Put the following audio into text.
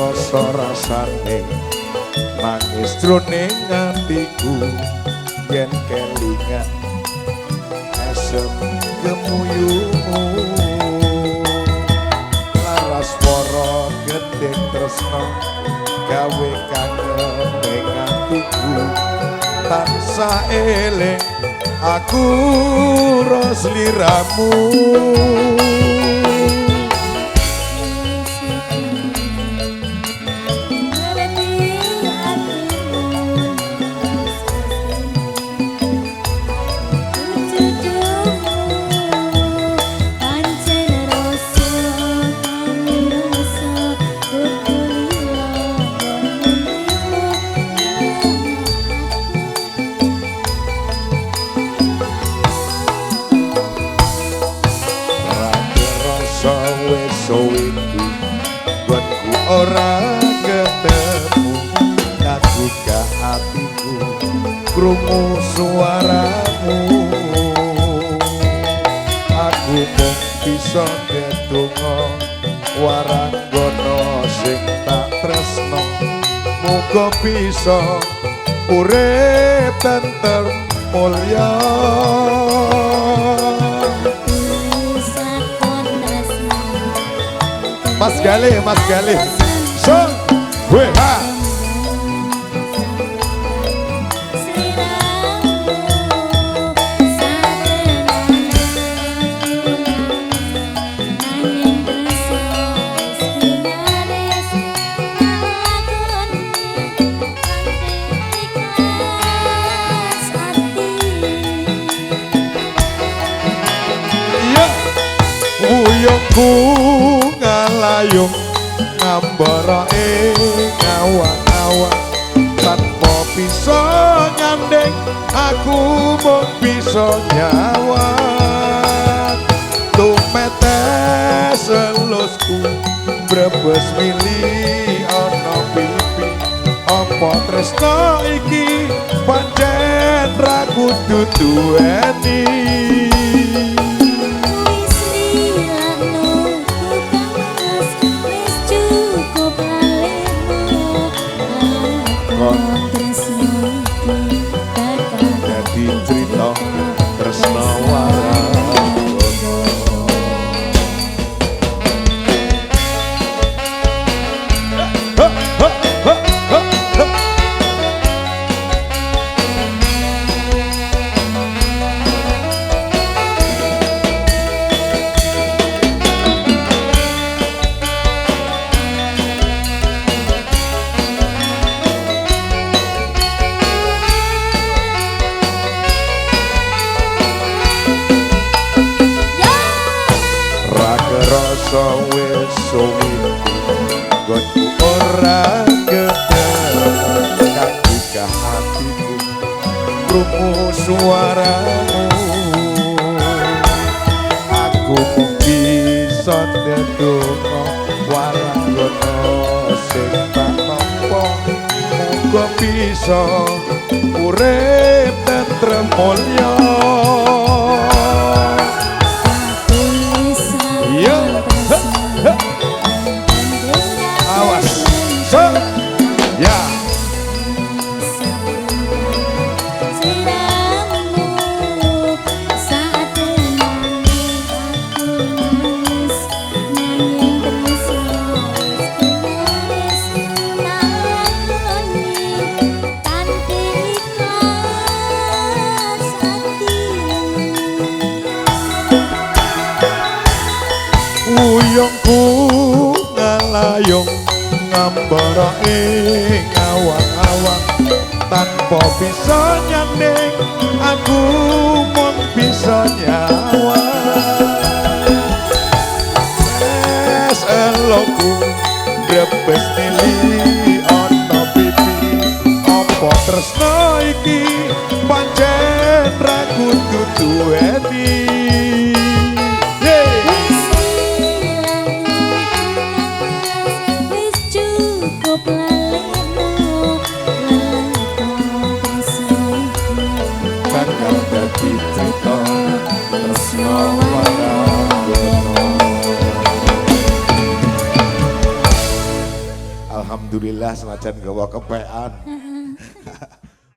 Krasa rasane nangis jroning atiku yen kelingan esem gemuyumu. Laras swara gendhing tresno gawe kangen ing atiku, tansah eling aku ro sliramu. Ora ketemu kaduka atiku krungu suaramu. Aku mung bisa ndedonga waranggono sing tak tresno, muga bisa urip tentrem mulya. Mas Galih, Mas Galih. So, WH. Iya, wuyungku ngalayung ngambara ing awang-awang, tanpa bisa nyanding aku mung bisa nyawang. Tumetes elusku brebes mili ana pipi, apa tresno iki pancen ra kudu duweni. Dadi cerita tresno waranggono. Rasa wis suwiku nggonku ora ketemu, kaduka atiku krungu suaramu. Aku mung bisa ndedonga waranggono sing tak tampa, muga bisa urip tentrem mulya. Awas, so, ya. Wuyungku ngalayung ngambara ing awang-awang, tanpa bisa nyanding aku mung bisa nyawang. Es eloku brebes nili ana pipi, apa tresno iki pancen ra kudu duweni. Bakal dadi cerita tresno waranggono. Alhamdulillah, senajan gawa kepekan.